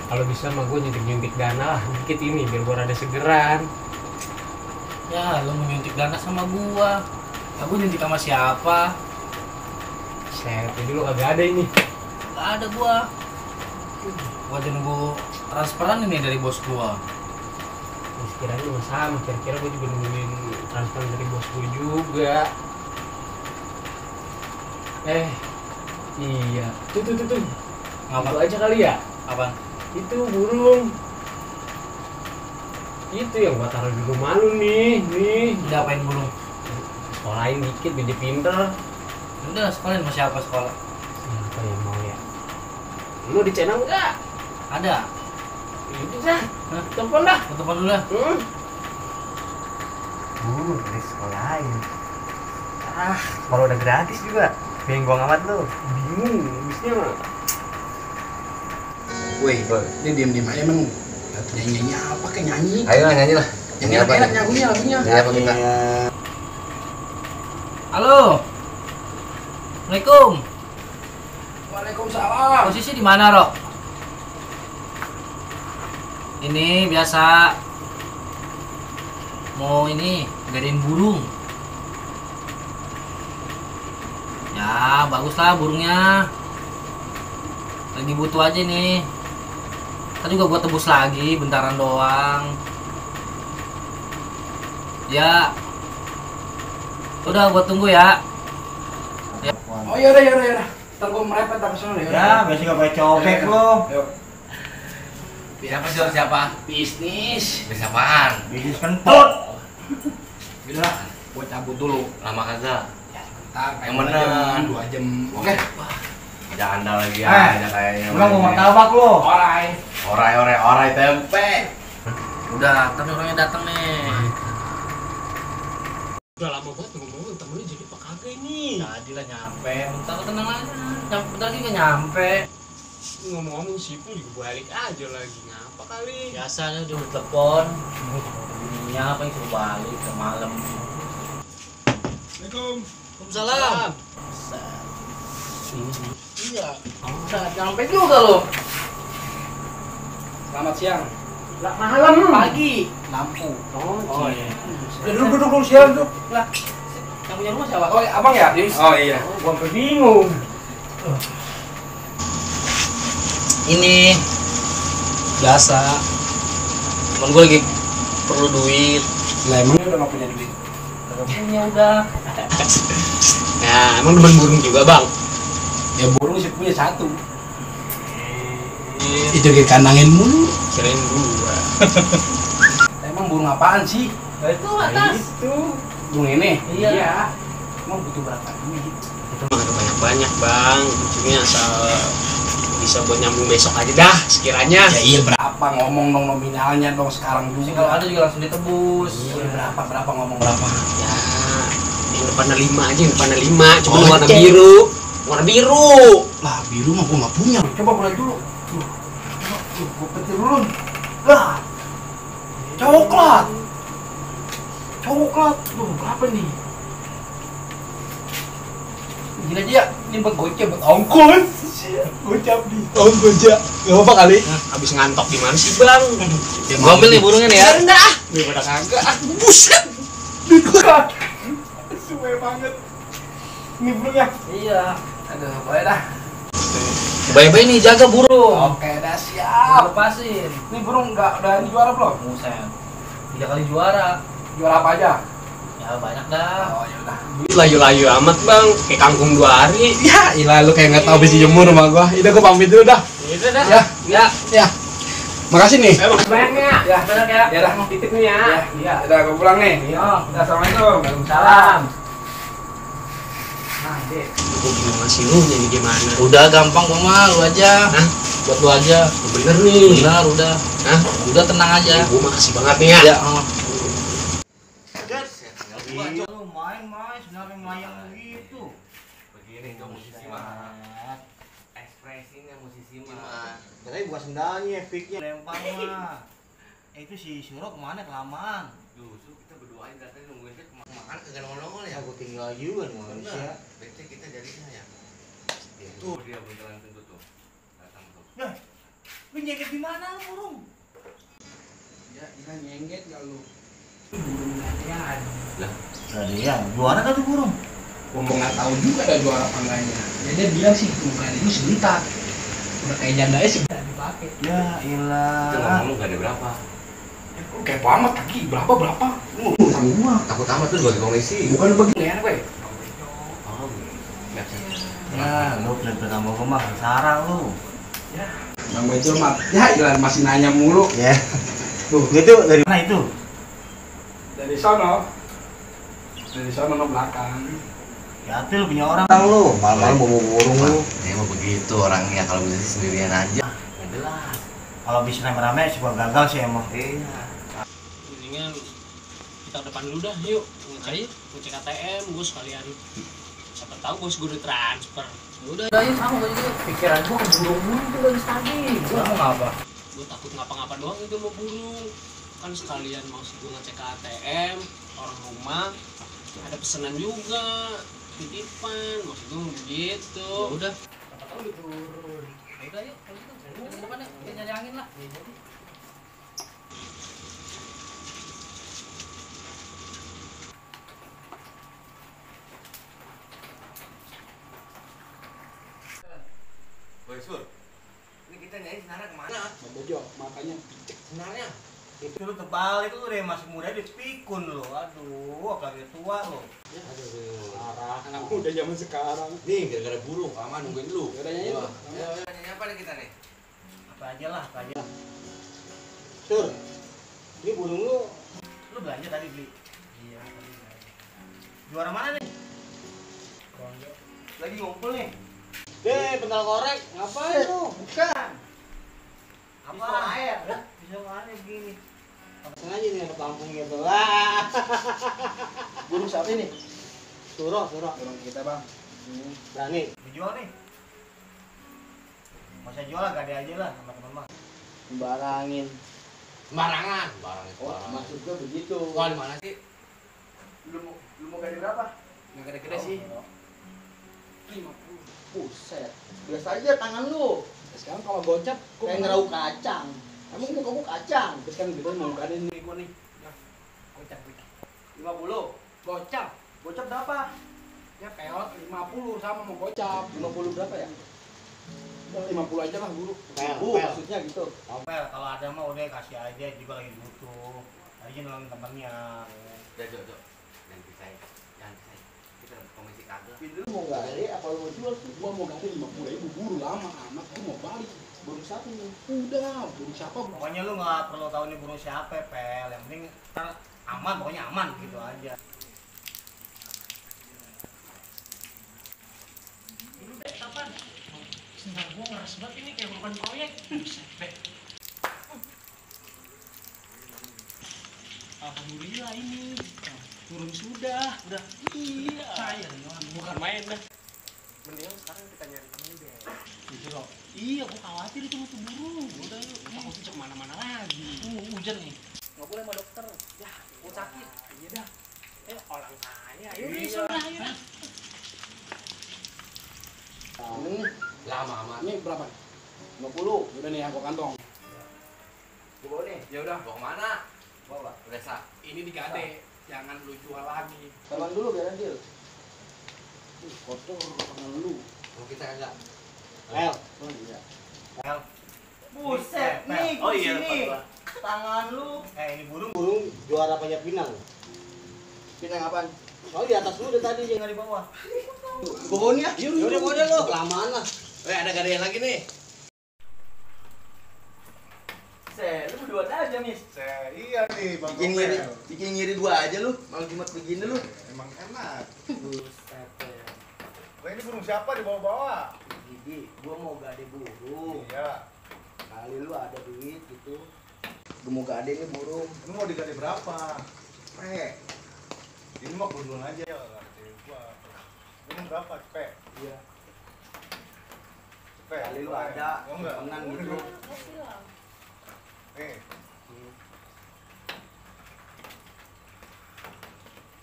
Kalau bisa mah gue nyuntik dana lah dikit ini biar gue rada segeran. Ya, lu menyuntik dana sama gua. Aku nyuntik sama siapa? Set, jadi lu kagak ada ini. Gak ada gua. Gua aja nunggu transferan ini dari bos gua. Sekiranya lu sama, kira-kira gue juga nungguin transfer dari bos gue juga. Iya, tuh. Ngapa? Itu aja kali ya? Apa? Itu burung. Itu yang gua taruh di rumah lu nih. Udah apain burung? Sekolahin dikit biar dia pinter. Udah sekolahin sama siapa sekolah? Siapa yang mau ya? Lu di channel enggak? Ada. Itu dah. Telepon dah. Gua telepon dulu dah. Di sekolahin. Kalau udah gratis juga. Pengen gua ngamat lu. Bingung, habisnya mah. Woi, ini diem-diem aja emang nyanyi apa kayak nyanyi? Ayo lah nyanyi lah. Yang enak-enak lagunya. Ya apa kita? Halo. Assalamualaikum. Waalaikumsalam. Posisi di mana, Rok? Ini biasa mau ini gadain burung. Ya, baguslah burungnya. Lagi butuh aja nih. Tadi juga gua tebus lagi, bentaran doang. Ya. Udah gua tunggu ya. Oh yaudah. Ntar gua merepet ke sana ya. Ya, biasa gak pakai cobek lo. Yuk. Siapa sih siapa? Bisnis. Bisa apaan? Bisnis kentut. Bila, gua cabut dulu. Lama kagak? Ya, sebentar. Yang bener. 2 jam. Oke. Ada andal lagi aja kayaknya. Lu mau martabak lo. Alright. Orai tempe. Udah, tapi orangnya datang nih. Udah lama banget ngomong, temennya jadi apa kagak ini? Jadilah nyampe, bentar tenang aja. Bentar lagi nggak nyampe. Ngomong-ngomong Sipul juga balik aja lagi. Ngapa kali? Biasa dia udah telepon. Bunyinya apa yang suruh balik ke malam. Assalamualaikum. Waalaikumsalam. Iya. Udah nyampe juga lo. Selamat siang. Lah malam. Pagi. Lampu. Oh iya. Duduk siang tuh. Lah, yang punya rumah siapa? Oh, abang ya? Oh iya. Gua sampai bingung. Ini biasa. Temen gue lagi perlu duit. Lah emangnya udah gak punya duit? Gak punya udah. Nah, emang demen burung juga, Bang? Ya burung sih punya 1. Itu kayak kandangin mulu. Kirain gua. Emang burung apaan sih? Nah, itu atas. Itu. Burung ini? Iya. Emang butuh berapa duit? Itu mah ada banyak-banyak, Bang. Ujungnya asal bisa buat nyambung besok aja dah sekiranya. Ya iya berapa, ngomong dong nominalnya dong sekarang Sih juga. kalau ada juga langsung ditebus. Iya, berapa ngomong berapa? Ya, yang depannya 5 aja, yang depannya 5. Cuma Oh, warna cek. biru. Warna biru. Lah biru mah gua gak punya. Coba mulai dulu. Tuh, gua petir dulu. Lah. Coklat. Tuh, berapa nih? Gini aja ya, ini buat gocap, buat ongkos. Gocap nih. Gocap. Gak apa-apa kali. Habis ngantok di mana sih, Bang? Gua ambil nih burungnya nih ya. Enggak. Daripada kagak. Buset. Duit gua. Suwe banget. Ini burungnya. Iya. Aduh, boleh dah. Bye-bye nih, jaga burung. Oke, dah siap. Lepasin. Ini burung udah juara belum? Buset. 3 kali juara. Juara apa aja? Ya banyak dah. Oh, ya udah. Layu-layu amat, Bang. Kayak kangkung 2 hari. Ya, ilah lu kayak nggak tahu besi jemur sama gua. Udah gua pamit dulu dah. Itu dah. Ya. Makasih nih. Makasih banyaknya. Ya, Banyak ya. ya dah. Titip nih ya. Iya. Udah gua pulang nih. Iya. Udah, assalamualaikum. Waalaikumsalam. Nah, Dek. Gue bingung ngasih lu nyanyi gimana. Udah gampang kok mah, lu aja. Hah? Buat lu aja. Bener nih. Benar, udah. Hah? Udah tenang aja. Gue makasih banget nih ya. Ya, Lu main-main sebenarnya melayang gitu. Begini dong musisi mah. Ekspresinya musisi mah. Katanya bukan sendalnya, efeknya. Lempar mah. Itu si Syuro kemana kelamaan? Justru kita berdua aja datang nungguin dia makan kagak nongol ya. Aku tinggal juga nih manusia. Bete kita jadinya ya. Ya. Tuh dia beneran tentu tuh. Datang tuh. Lu nyengket di mana lu burung? Ya, nyengget gak lu? Burung gantian. Lah, Gantian, juara kan tuh burung? gua mau nggak tahu juga ada juara apa enggaknya. Ya dia bilang sih bukan itu sebentar. Udah kayak janda sih bisa dipakai. Ya ilah. Itu ngomong nggak ada berapa. Lu kepo amat lagi, berapa? Lu utang gua. Takut amat tuh bagi komisi. Bukan begini ya, gue. Oh, nggak bisa. Ya, lu pelan-pelan sama gua mah sarang lu. Bang Bejo mah, ya Ilan masih nanya mulu. Ya. Tuh, itu dari mana itu? Dari sono. Dari sono no belakang. Ya, itu lu punya orang lu. Malam-malam bawa burung lu. Dia mah begitu orangnya kalau bisa sih sendirian aja. Nggak jelas. Kalau bisa rame-rame suka gagal sih emang. Iya. Mendingan kita depan dulu dah, yuk ngecek ATM, gue sekalian siapa tahu bos gue udah transfer. Udah ayo sama gue juga. Pikiran gua burung-burung tuh dari tadi. Gua mau ngapa? Gue takut ngapa-ngapa doang itu mau burung, kan sekalian maksud gue ngecek ATM orang rumah, ada pesanan juga titipan, maksud gue begitu. Udah. Siapa tahu diturun. Udah yuk, kalau gitu. Ke depan ya, kita nyari angin lah. Ya jadi. Boy Sur, ini kita nyari senarnya kemana? Bang Bejo, makanya Senarnya? Itu lu terbalik lu deh, masih muda dia pikun lu. Aduh, apalagi tua lu. Parah. anak muda zaman sekarang. Nih, gara-gara burung, lama nungguin lu. Yaudah, nyanyi lu. Ayo, nyanyi apa nih kita nih? Apa aja lah, apa aja. Sur, ini burung lu Lu belanja tadi beli? Iya, tadi belanja. Juara mana nih? Lagi ngumpul nih. deh, bentar korek. Ngapain lu? Bukan. Apa? Air. Bisa mana begini? Sengaja nih anak Lampung gitu. Wah. Burung siapa ini? Surok. Burung kita, Bang. Berani. Dijual nih. Mau saya jual gade aja lah sama teman-teman. Sembarangin. Sembarangan. Sembarangan. Oh, maksud gue begitu. Wah, di mana sih? Lu mau gade berapa? Nggak gede-gede sih. 50. Buset. Biasa aja tangan lu. Sekarang kalau gocap kayak ngerau kacang. Emang muka gua kacang. Terus kan gitu mau gadein nih gua nih. Ya. Gocap nih. 50. Gocap. Gocap berapa? Ya peot 50 sama mau gocap. 50 berapa ya? 50 aja lah guru. Maksudnya gitu. Opel, kalau ada mah udah kasih aja, juga lagi butuh. Aja nolongin temennya. Udah, Jo. Jangan pisahin. Kita dapat komisi kagak. Lu mau gade apa lu mau jual sih? Gua mau gade 50.000 buru lama amat. Gua mau balik. Burung siapa nih? Udah, burung siapa? Pokoknya lu nggak perlu tahu nih burung siapa, Pel. Yang penting ntar aman, pokoknya aman gitu aja. Dulu deh, kapan? Sendal gue ngeras banget ini kayak bukan proyek. Buset, alhamdulillah ini turun sudah iya. Saya bukan main dah. Mendingan sekarang kita nyari temen deh. Gitu loh. Iya, gue khawatir itu mutu burung. Udah yuk, takut itu kemana-mana lagi. Hujan nih. Nggak boleh sama dokter. Ya, gue sakit. Iya dah. Orang kaya. Iya, sudah ya. Ini Lama amat. ini berapa? 50. Udah nih aku kantong. Gua bawa nih. Ya udah. Bawa kemana? Bawa. Udah sa. Ini digade. Jangan lu jual lagi. Taman dulu biar adil. Kotor tangan lu. Kalau kita kagak. El. Oh iya. Pel. Buset, Pel. nih Oh iya, sini. Pak. Tangan lu. Ini burung. Burung juara panjat pinang. Pinang apaan? Oh di atas lu udah tadi yang Nggak di bawah. Pokoknya. Yaudah pokoknya lo. Kelamaan lah. Ada gadean lagi nih. Lu berdua aja, Mis. Iya nih, Bang. Bikin ngiri gua aja lu. Malah cuma begini lu. Emang enak. Buset. Lah ini burung siapa di bawah-bawah? Gigi, gua mau gade burung. Iya. Kali lu ada duit gitu. Gua mau gade nih burung. Lu mau digade berapa? Ini mah burung aja ya, gade gua. Ini berapa, Cepet? Iya. Cepet. Kali lu ada Oh enggak. temenan gitu. Nih.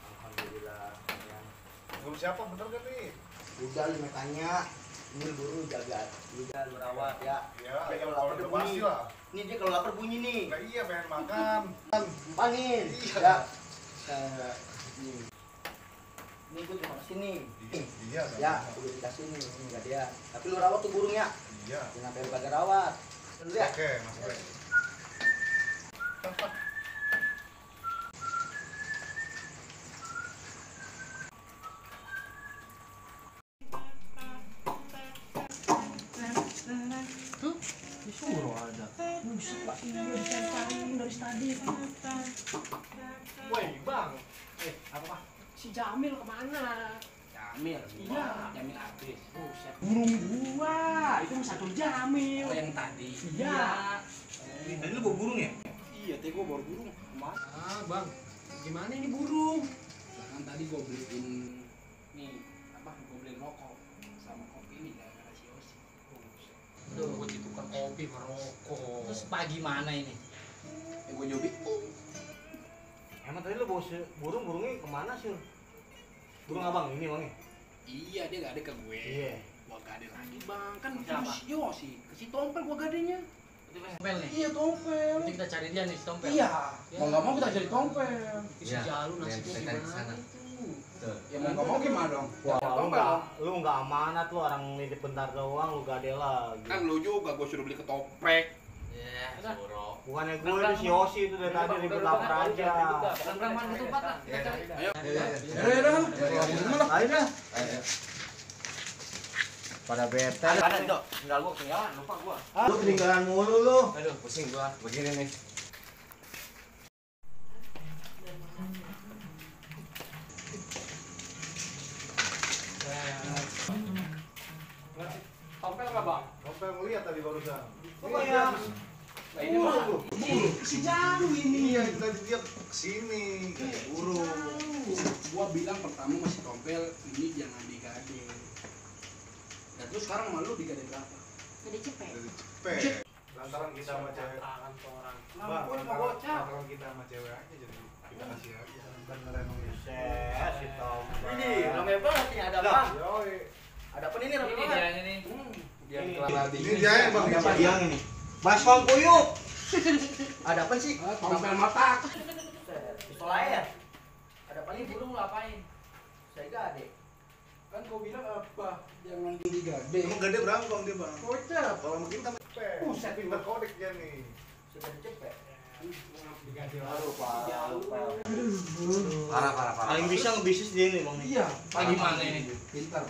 Alhamdulillah. Ya. Burung siapa bener kan nih? Udah lu tanya. Ini buru jaga, lu rawat ya. Ya, Dia ya kalau lapar kalau dia udah pasti bunyi. lah. Ini dia kalau lapar bunyi nih. Nah, iya pengen makan. Empanin. Iya. Ya. Nih. Ini gue terima kasih nih. Iya, dong. Ya, udah dikasih nih. Ini enggak dia. Tapi lu rawat tuh burungnya. Iya. Jangan sampai lu kagak rawat. Lu lihat. Oke, Mas Bre. Disuruh ada. Buset pak, iya disampaikan dari tadi. Woi, Bang. Apa pak? Si Jamil kemana? Jamil. Iya. Jamil habis. Buset. Burung gua, itu mah satu Jamil. Oh, yang tadi. Iya. Tadi lu bawa burung ya? Iya, tadi gua baru burung. Kemana? Ah, Bang. Gimana ini burung? Kan tadi gua beliin nih, gua beliin rokok sama kopi nih gara-gara si Osi. Udah gua ditukar kopi sama rokok. Terus pagi mana ini? Gua nyobi. Emang tadi lu bawa burungnya kemana sih? Burung abang ini bang? Iya, dia gak ada ke gue. Iya. Gua gade lagi, Bang. Kan Siapa? si Yosi, ke si Tompel gua gadenya. Tompel nih. Iya, Tompel. Nanti kita cari dia nih si Tompel. Iya. Mau nggak mau kita jadi Tompel. Itu si Jalu nasibnya kita cari gimana sana. itu? Ya mau nggak mau gimana dong? Wah, Tompel. lu nggak amanat lu, orang nitip bentar doang lu gade lagi. Kan lu juga gua suruh beli ketoprak. Ya, suruh. Bukannya gue itu si Yosi itu dari tadi ribut lapar aja. Pelan-pelan main ketupat lah. Kita cari. Ayo. Ayo dah. Pada bete. Ada Dok, tinggal gua ketinggalan, lupa gua. Lu ketinggalan mulu lu. Aduh, pusing gua. Begini nih. Tompel nggak, Bang? Sampai ngeliat tadi barusan. Coba ya. Ini Bang. Si Jalu ini. Iya, tadi dia kesini. Burung. Gua bilang pertama masih Tompel, ini jangan digade. Dan terus sekarang malu digade berapa? Dari cepet. Lantaran kita sama cewek. Bang, Gua cuma bocah. lantaran kita sama cewek aja jadi kita kasih aja. Bener emang ya. Si Tom. Ini ramai banget nih ada bang. Yoi. Ada apa ini ramai Ini banget? dia ini. Dia Ini. kelabadi. Ini dia ya, Bang. Apa dia ini? Baskom kuyuk. Ada apa sih? Tompel matak. Pistol air. Ada apa Ini nih? burung lu apain? Saya gade. Kan kau bilang apa? Jangan digade. Emang gede berapa Bang dia, Bang? Kocap. Kalau sama kita cepet. Buset, Pinter kodek dia nih. Sudah dicepet. Digade. Aduh pak. Parah. Paling bisa ngebisnis dia nih bang. Iya. Pagi mana ini? Pintar.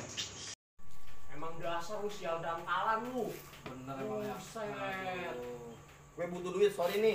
Emang dasar lu sial dangkalan lu. Bener emang ya. Buset. Gue butuh duit, sorry nih.